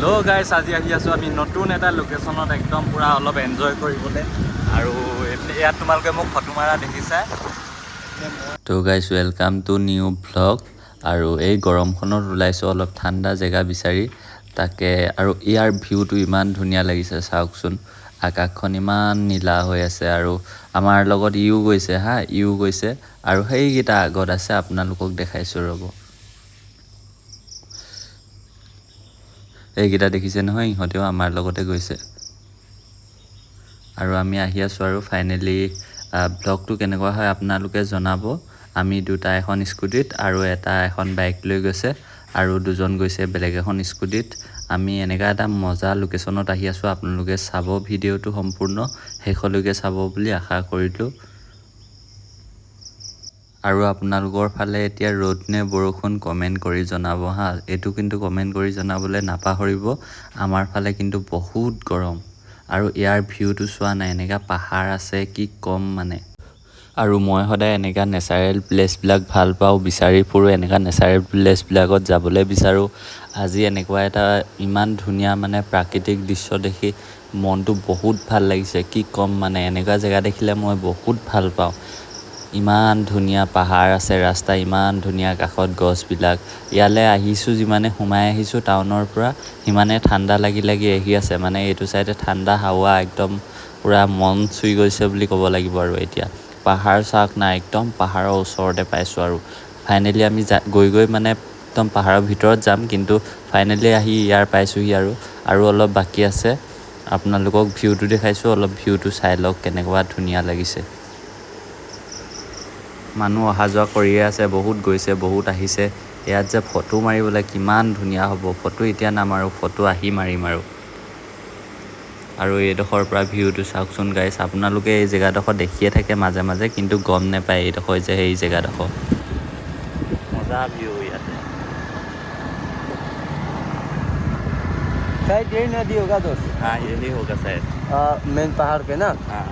Hello' গাইছ, আজি আহি আছোঁ আমি নতুন এটা লোকেশ্যনত একদম পূৰা অলপ এনজয় কৰিবলৈ। আৰু ইয়াত তোমালোকে মোক ফটো মাৰা দেখিছা। তো guys, welcome to new vlog. আৰু এই গৰমখনত ওলাইছোঁ অলপ ঠাণ্ডা জেগা বিচাৰি তাকে। আৰু ইয়াৰ ভিউটো ইমান ধুনীয়া লাগিছে, চাওকচোন, আকাশখন ইমান নীলা হৈ আছে। আৰু আমাৰ লগত ইও গৈছে, হা, ইও গৈছে। আৰু সেইকেইটা আগত আছে, আপোনালোকক দেখাইছোঁ ৰ'ব। এইকেইটা দেখিছে নহয়, ইহঁতেও আমাৰ লগতে গৈছে। আৰু আমি আহি আছোঁ। আৰু ফাইনেলি ব্লগটো কেনেকুৱা হয় আপোনালোকে জনাব। আমি দুটা এখন স্কুটিত আৰু এটা এখন বাইক লৈ গৈছে আৰু দুজন গৈছে বেলেগ এখন স্কুটিত। আমি এনেকুৱা এটা মজা লোকেশ্যনত আহি আছোঁ, আপোনালোকে চাব, ভিডিঅ'টো সম্পূৰ্ণ শেষলৈকে চাব বুলি আশা কৰিলোঁ। আৰু আপোনালোকৰ ফালে এতিয়া ৰ'দ নে বৰষুণ কমেণ্ট কৰি জনাব হা। এইটো কিন্তু কমেণ্ট কৰি জনাবলৈ নাপাহৰিব। আমাৰ ফালে কিন্তু বহুত গৰম। আৰু ইয়াৰ ভিউটো চোৱা নাই, এনেকুৱা পাহাৰ আছে, কি ক'ম মানে। আৰু মই সদায় এনেকুৱা নেচাৰেল প্লেচবিলাক ভাল পাওঁ, বিচাৰি ফুৰোঁ, এনেকুৱা নেচাৰেল প্লেচবিলাকত যাবলৈ বিচাৰোঁ। আজি এনেকুৱা এটা ইমান ধুনীয়া মানে প্ৰাকৃতিক দৃশ্য দেখি মনটো বহুত ভাল লাগিছে, কি ক'ম মানে। এনেকুৱা জেগা দেখিলে মই বহুত ভাল পাওঁ। ইমান ধুনীয়া পাহাৰ আছে, ৰাস্তা ইমান ধুনীয়া, কাষত গছবিলাক। ইয়ালৈ আহিছোঁ, যিমানে সোমাই আহিছোঁ টাউনৰ পৰা সিমানে ঠাণ্ডা লাগি লাগি আহি আছে। মানে এইটো চাইডে ঠাণ্ডা হাৱা একদম পূৰা মন চুই গৈছে বুলি ক'ব লাগিব। আৰু এতিয়া পাহাৰ চাওক না, একদম পাহাৰৰ ওচৰতে পাইছোঁ। আৰু ফাইনেলি আমি গৈ গৈ মানে একদম পাহাৰৰ ভিতৰত যাম, কিন্তু ফাইনেলি আহি ইয়াৰ পাইছোঁহি। আৰু অলপ বাকী আছে, আপোনালোকক ভিউটো দেখাইছোঁ, অলপ ভিউটো চাই লওক কেনেকুৱা ধুনীয়া লাগিছে। মানুহ অহা যোৱা কৰিয়ে আছে, বহুত গৈছে, বহুত আহিছে। ইয়াত যে ফটো মাৰিবলৈ কিমান ধুনীয়া হ'ব। ফটো এতিয়া নামাৰোঁ, ফটো আহি মাৰিম। আৰু এইডোখৰ পৰা ভিউটো চাওকচোন গাইছ। আপোনালোকে এই জেগাডোখৰ দেখিয়ে থাকে মাজে মাজে, কিন্তু গম নাপায় এইডোখৰ যে সেই জেগাডোখৰ মজা ভিউ ইয়াতে। शायद यही नदी होगा दोस्त। हाँ, यही होगा शायद। मेन पहाड़ पे ना। हाँ।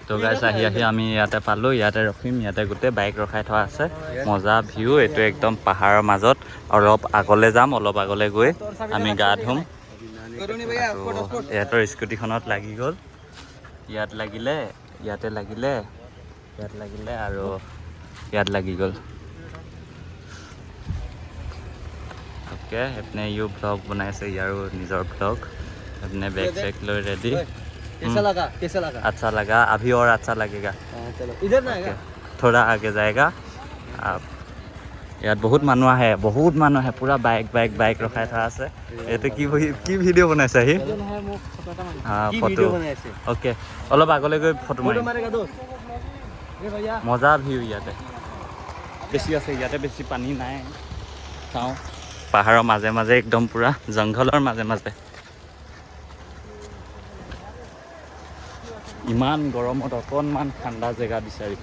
তো গাইছ, আহি আহি আমি ইয়াতে পালোঁ, ইয়াতে ৰখিম। ইয়াতে গোটেই বাইক ৰখাই থোৱা আছে। মজা ভিউ এইটো, একদম পাহাৰৰ মাজত। অলপ আগলৈ যাম, অলপ আগলৈ গৈ আমি গা ধুম। ইহঁতৰ স্কুটিখনত লাগি গ'ল, ইয়াত লাগিলে, ইয়াতে লাগিলে, ইয়াত লাগিলে আৰু ইয়াত লাগি গ'ল। অ'কে, সেইপিনে ইও ভ্লগ বনাইছে, ইয়াৰো নিজৰ ভ্লগ। সেইপিনে বেগ চেগ লৈ ৰেডি। कैसा लगा, कैसा लगा? अच्छा लगा, अभी और अच्छा लगेगा। हाँ, चलो इधर ना आएगा। थोड़ा आगे जाएगा आप। ইয়াত বহুত মানুহ আহে, বহুত মানুহ আহে, পূৰা বাইক বাইক বাইক ৰখাই থোৱা আছে। এইটো কি কি ভিডিঅ' বনাইছে আহি? কি ফটো ভিডিঅ' বনাইছে? অ'কে, অলপ আগলৈ গৈ ফটো ফটো মাৰিম। मारेगा दोस्त ये भैया। মজা ভিউ ইয়াতে বেছি আছে, ইয়াতে বেছি পানী নাই। চাওঁ, পাহাৰৰ মাজে মাজে, একদম পূৰা জংঘলৰ মাজে মাজে। ইমান গৰমত অকণমান ঠাণ্ডা জেগা বিচাৰি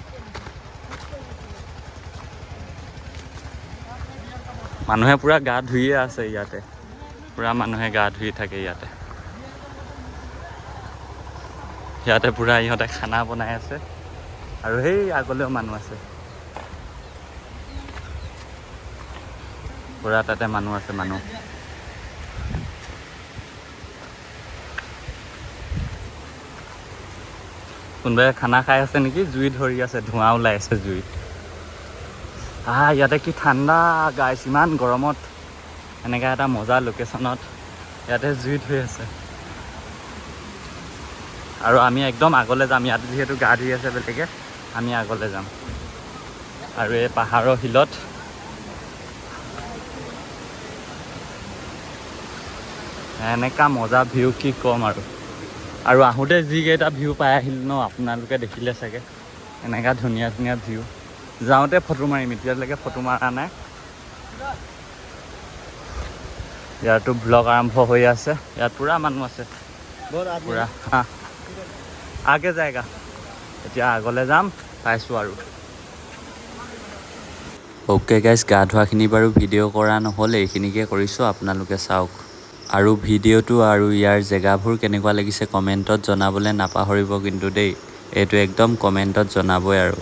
মানুহে পূৰা গা ধুইয়ে আছে ইয়াতে, পূৰা মানুহে গা ধুই থাকে ইয়াতে। ইয়াতে পূৰা ইহঁতে খানা বনাই আছে। আৰু সেই আগলৈও মানুহ আছে, পূৰা তাতে মানুহ আছে মানুহ। কোনোবাই খানা খাই আছে নেকি, জুই ধৰি আছে, ধোঁৱা ওলাই আছে জুইত। আহ, ইয়াতে কি ঠাণ্ডা গাইছ। ইমান গৰমত এনেকুৱা এটা মজা লোকেশ্যনত ইয়াতে জুই ধৰি আছে। আৰু আমি একদম আগলৈ যাম, ইয়াত যিহেতু গা ধুই আছে বেলেগে, আমি আগলৈ যাম। আৰু এই পাহাৰৰ শিলত এনেকুৱা মজা ভিউ, কি ক'ম আৰু। আৰু আহোঁতে যিকেইটা ভিউ পাই আহিলোঁ ন, আপোনালোকে দেখিলে চাগে, এনেকুৱা ধুনীয়া ধুনীয়া ভিউ। যাওঁতে ফটো মাৰিম, এতিয়ালৈকে ফটো মাৰা নাই। ইয়াতো ব্লগ আৰম্ভ হৈ আছে, ইয়াত পূৰা মানুহ আছে। बहुत आदमी। পূৰা, হা, আগে যায়গা। এতিয়া আগলৈ যাম, পাইছোঁ আৰু। অ'কে গাইজ, গা ধোৱাখিনি বাৰু ভিডিঅ' কৰা নহ'ল, এইখিনিকে কৰিছোঁ, আপোনালোকে চাওক। আৰু ভিডিঅ'টো আৰু ইয়াৰ জেগাবোৰ কেনেকুৱা লাগিছে কমেণ্টত জনাবলৈ নাপাহৰিব কিন্তু দেই, এইটো একদম কমেণ্টত জনাবই আৰু।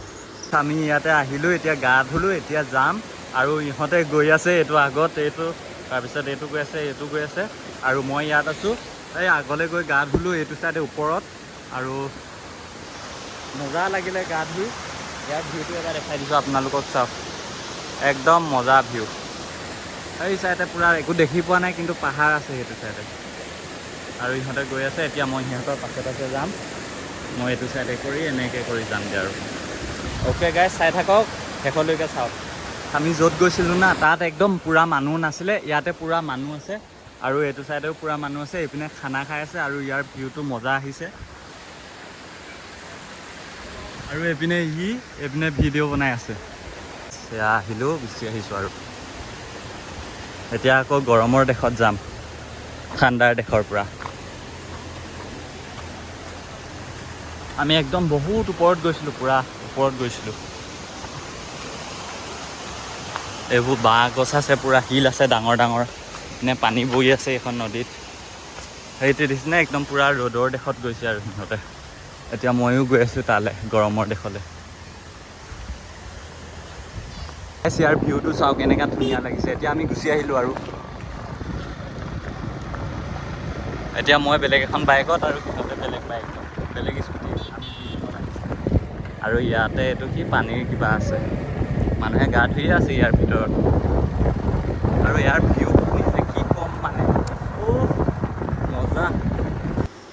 আমি ইয়াতে আহিলোঁ, এতিয়া গা ধুলোঁ, এতিয়া যাম। আৰু ইহঁতে গৈ আছে, এইটো আগত, এইটো তাৰপিছত এইটো গৈ আছে, এইটো গৈ আছে আৰু মই ইয়াত আছোঁ। এই আগলৈ গৈ গা ধুলোঁ এইটো চাইডে ওপৰত আৰু মজা লাগিলে গা ধুই। ইয়াৰ ভিউটো এবাৰ দেখাই দিছোঁ আপোনালোকক, চাওক, একদম মজা ভিউ। এই চাইডে পূৰা একো দেখি পোৱা নাই, কিন্তু পাহাৰ আছে সেইটো চাইডে। আৰু ইহঁতে গৈ আছে, এতিয়া মই সিহঁতৰ পাছে পাছে যাম। মই এইটো চাইডে কৰি এনেকৈ কৰি যামগৈ আৰু। অ'কে গাইজ, চাই থাকক, শেষলৈকে চাওক। আমি য'ত গৈছিলোঁ না, তাত একদম পূৰা মানুহ নাছিলে, ইয়াতে পূৰা মানুহ আছে। আৰু এইটো চাইডেও পূৰা মানুহ আছে, এইপিনে খানা খাই আছে আৰু ইয়াৰ ভিউটো মজা আহিছে। আৰু এইপিনে ই এইপিনে ভিডিঅ' বনাই আছে। এয়া আহিলোঁ, গুচি আহিছোঁ আৰু এতিয়া আকৌ গৰমৰ দেশত যাম, ঠাণ্ডাৰ দেশৰ পৰা। আমি একদম বহুত ওপৰত গৈছিলোঁ, পূৰা ওপৰত গৈছিলোঁ। এইবোৰ বাঁহ গছ আছে, পূৰা শিল আছে ডাঙৰ ডাঙৰ, নে পানী বৈ আছে এইখন নদীত। সেইটো দেখিছেনে, একদম পূৰা ৰ'দৰ দেশত গৈছে আৰু সিহঁতে। এতিয়া ময়ো গৈ আছোঁ তালৈ, গৰমৰ দেশলৈ। ইয়াৰ ভিউটো চাওক, কেনেকুৱা ধুনীয়া লাগিছে। এতিয়া আমি গুচি আহিলোঁ আৰু এতিয়া মই বেলেগ এখন বাইকত আৰু সিহঁতে বেলেগ বাইকত, বেলেগ স্কুটি। আমি দুইখন আহিছোঁ। আৰু ইয়াতে এইটো কি পানীৰ কিবা আছে, মানুহে গা ধুয়ে আছে ইয়াৰ ভিতৰত। আৰু ইয়াৰ ভিউ যে কি কম মানে, অ' মজা।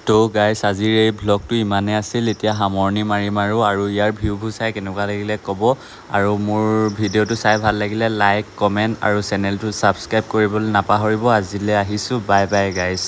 তো গাইছ, আজিৰ এই ভ্লগটো ইমানেই আছিল। এতিয়া সামৰণি মাৰিম আৰু ইয়াৰ ভিউবোৰ চাই কেনেকুৱা লাগিলে ক'ব। আৰু মোৰ ভিডিঅ'টো চাই ভাল লাগিলে লাইক, কমেণ্ট আৰু চেনেলটো ছাবস্ক্ৰাইব কৰিবলৈ নাপাহৰিব। আজিলৈ আহিছোঁ, বাই বাই গাইছ।